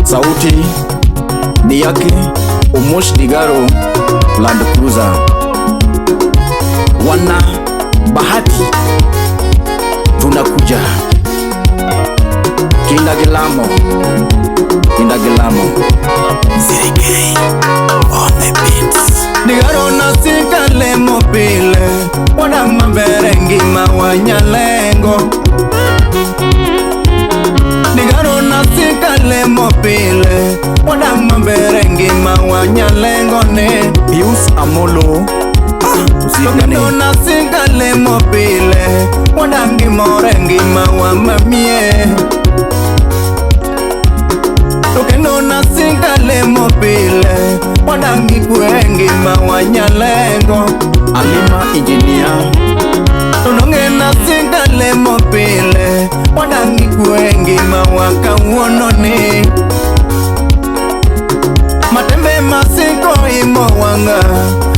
Sauti ni yake Omosh Digaro Land Cruiser. Wana Bahati tunakuja. Kinda Gilamo, Kinda Gilamo. Sirikei on the beats. Digaro nasikale mopile wadak maber e ngima wa nyalengo. Digaro nasikale mopile wadak maber e ngima wa nyalengo ne. Pius Amolo osiepne. Kendo nasikale mopile wadak gi mor e ngima wa mamie. To kendo nasikale mopile wadak gi kwe e ngima wa nyalengo. Alima Engineer. To donge nasikale mopile wadak gi kwe e ngima wa kawuono ni. Matembe masiko imo wanga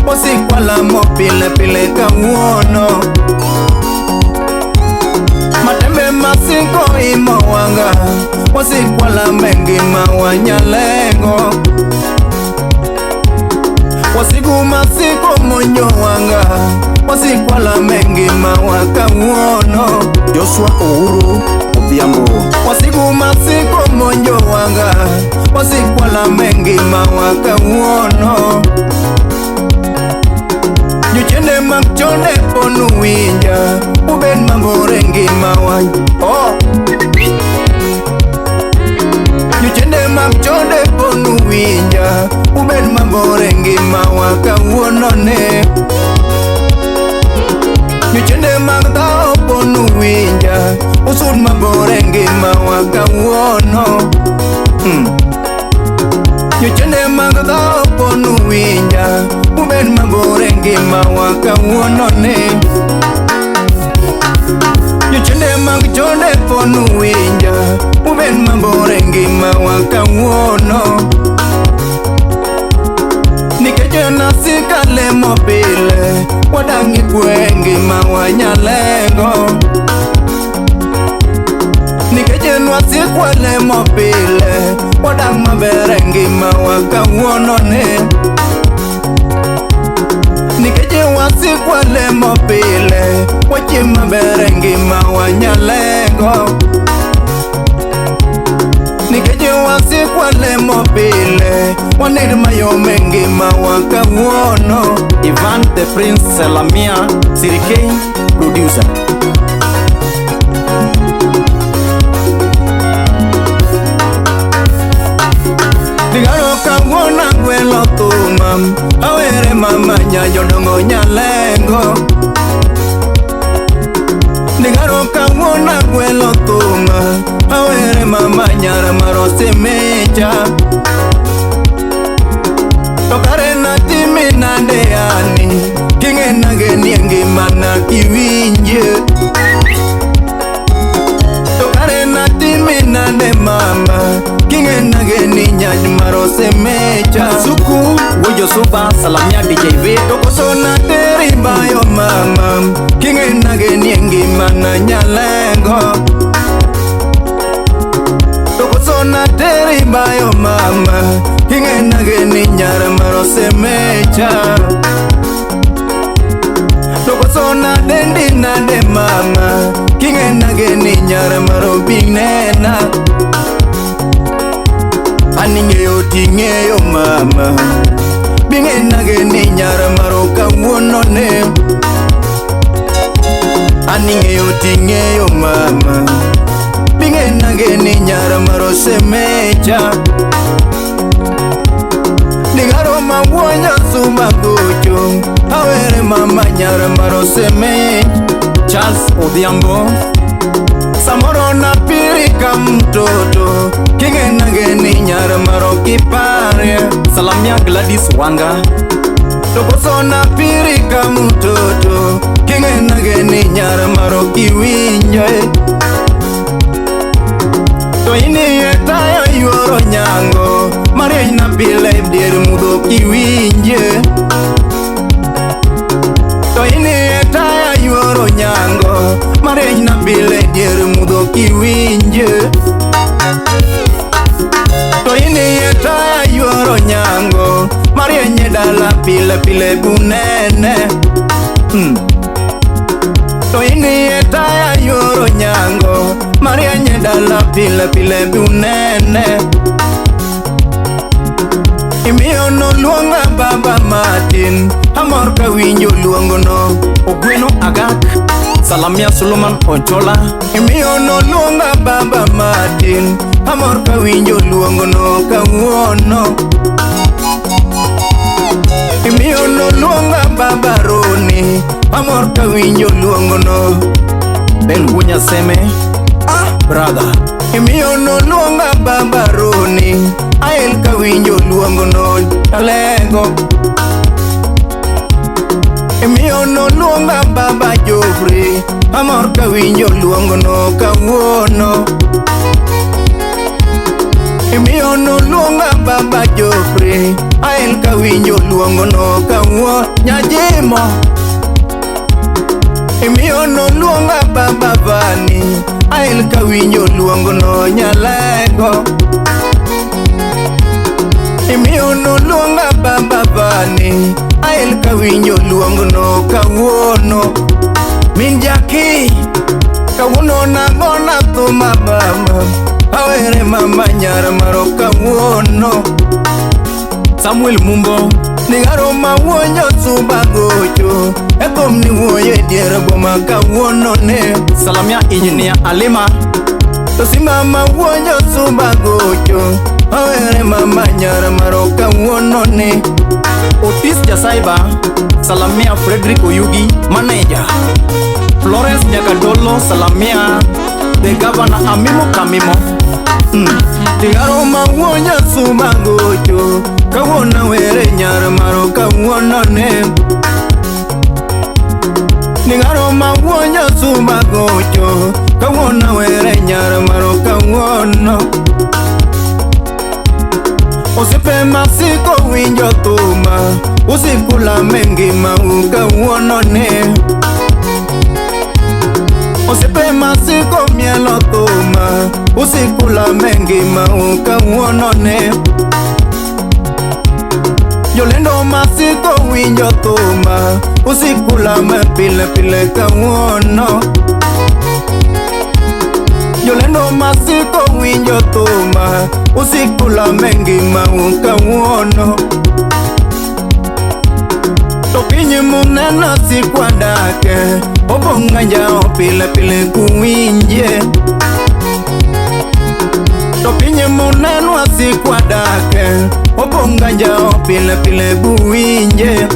osikwala mopile pile kawuono. Matembe masiko imo wanga osikwala mengima wa nyalengo. Wasigu masiko monyo wanga osikwala mengima wa kawuono. Joshua Uhuru Odhiambo. Wasigu masiko monjo wanga osikwala mengima wa kawuono. Jochiende mag chonde ponu winja ubed mabor e ngima wa oh. Jochiende mag chonde ponu winja ubed mabor e ngima wa kawuono ne. Jochiende mag dhawo ponu winja usud mabor e ngima wa kawuono. Jochiende mag dhawo ponu winja ubed mabor e ngima wa kawuono ne. Jochiende mag chonde ponu winja ubed mabor e ngima wa kawuono. Nikech nasikale mopile wadak gi kwe e ngima wa nyalengo. Nikech nwasikwale mopile wadak maber e ngima wa kawuono ne. Nikech wasikwale mopile wachiem maber e ngima wa nyalengo. Nikech wasikwale mopile wanind mayom e ngima wa kawuono. Ivan the Prince Salamia Sirikei producer. Digaro kawuono agwelo thuma awere mama nya jodongo nyalengo. Digaro kawuono agwelo thuma awere mama nyara marosemecha. To kare natimi nade yani king'e nage ni e ngimana kiwinje. To kare natimi nade mama king'e nage ni nyaj marosemecha. Suku Wujo Suba Salamia DJ V. To koso nateri bayo mama king'e nage ni e ngimana nyalengo. To koso nateri bayo mama king'e nage ni nyar marosemecha. To koso nadendi nade mama king'e nage ni nyar marobinena. An ing'eyo ting'eyo mama bing'e nage ni nyar maro kawuono ne. An ing'eyo ting'eyo mama bing'e nage ni nyar marosemecha. Digaro mawuonyo suma gocho awere mama nyar marosemecha. Charles Odhiambo. Samoro napirika mtoto king'e nage ni nyar maro kiparie. Salamia Gladys Wanga. To koso napirika mtoto king'e nage ni nyar maro kiwinjo. To inie tayo yuoro nyango marieny na pile dier mudho kiwinje. To inie taya yuoro nyango marieny pile pile bunene. To inie taya yoro nyango marienye dala pile pile bunene. Imiyo noluonga baba Martin, amor kawinjo luongono. Ogweno Agak, salamia Solomon Ochola. Imiyo noluonga baba Martin, amor kawinjo luongono kawuono. Imiyo noluonga baba Roni, amor kawinjo luongono. Ben Wunya Seme, ah brother. Imiyo noluonga baba Roni, ael kawinjo luongono alego. Imiyo noluonga baba Jofri, amor kawinjo luongono kawuono. Imiyo noluonga baba Jofri, ael kawinjo luongono kawuono. Nyajimo. Imiyo noluonga baba Vani, ael kawinjo luongono nyalego. Imiyo noluonga baba Vani, ael kawinjo luongono kawuono. Min Jaki, kawuono nagona thuma baba, awere mama nyar maro kawuono. Samuel Mumbo, Nigaro mawuonjo suba gocho, e thum ni wuoyo e dier boma kawuono ne. Salamia Engineer Alima. To simba mawuonjo suba gocho, awere mama nyar maro kawuono ne. Otis Jasaiba, salamia Frederick Oyugi, manager. Florence Nyakadolo, salamia the governor Amimo Kamimo. Tigaro mawuonjo suba gocho, kawuono were nyar maro kawuono ne. Nigaro mawuonjo suba gocho, kawuono were nyar maro kawuono. Osiepe masiko winjo thuma, usiku lame ngimau kawuono ne. Osiepe masiko mielo thuma, usiku lame ngimau kawuono ne. Jolendo masiko winjo thuma, usiku lame pile pile kawuono. Jolendo masiko winjo thuma, usiku lame ngimau kawuono. To piny muneno sikwa dake, opong' anjawo pile pile kuwinje. To piny muneno sikwa dake, opong' anjawo pile pile buwinje.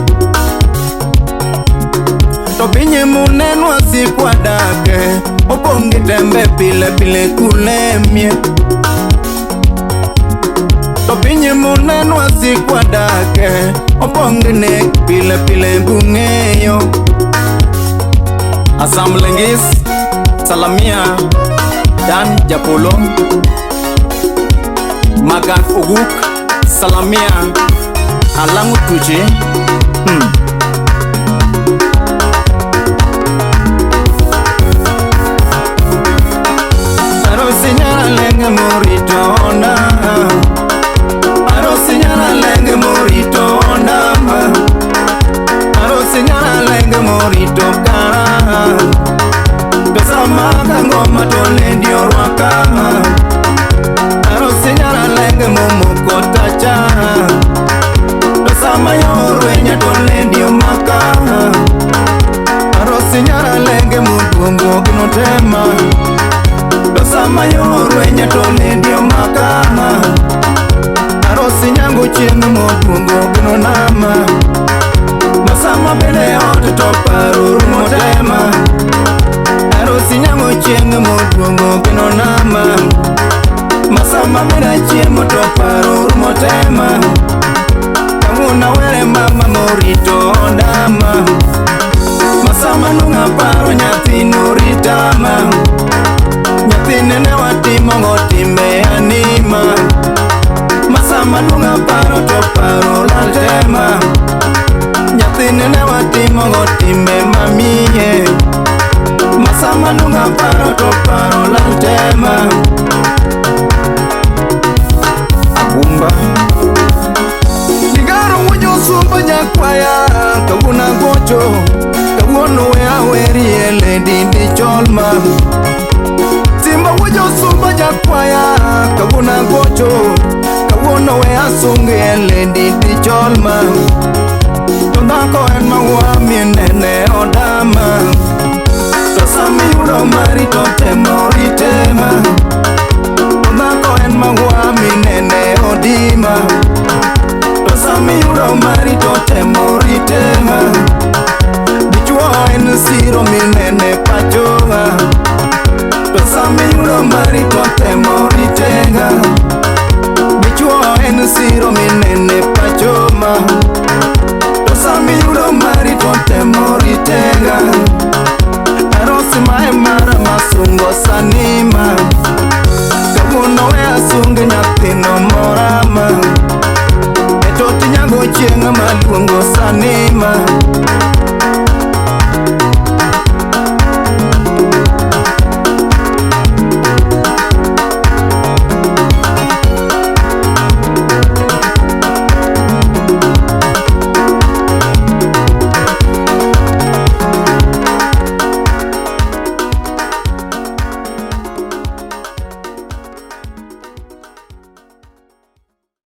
To piny muneno sikwa dake, opong' gi tembe pile pile kulemie. To piny muneno sikwa dake, opong' gi nek pile pile bung'eyo. Azam Lengis, salamia Dan Japolo. Magak Oguk, salamia Alangu Tuche. Arosi nyaralenge morito ona, arosi nyaralenge morito ona, arosi nyaralenge morito kara. To sama ka ngoma to lendi orwaka, arosi nyaralenge momoko tacha. To sama yorwenya to lendi omaka, arosi nyaralenge moduongo ginotema. To sama yorwenya to lendi omaka, arosi nyango chieng' moduongo ginonama. Masama bende ot to paro rumo tema, arosi nyango chieng' moduongo ginonama. Masama bende chiemo to paro rumo tema, kawuono awere mama morito ondama. Masama nung'a paro nyathi noritama, nyathine ne watimo go timbe anima. Masama nung'a paro to paro lal tema, nyathine ne watimo go timbe mamiye. Masama nung'a paro to paro lal tema. Agumba Nigaro wuonjo sumba nyakwar. Samiyudo mari to temo ritema. To dhako en maua minene odima. To samiyudo mari to temo ritema. Dichuo en siro minene pachoa. To samiyudo mari to temo ritega. Dichuo en siro minene pachoma. To samiyudo mari to temo ritega. Arosi mae mara masungo sani.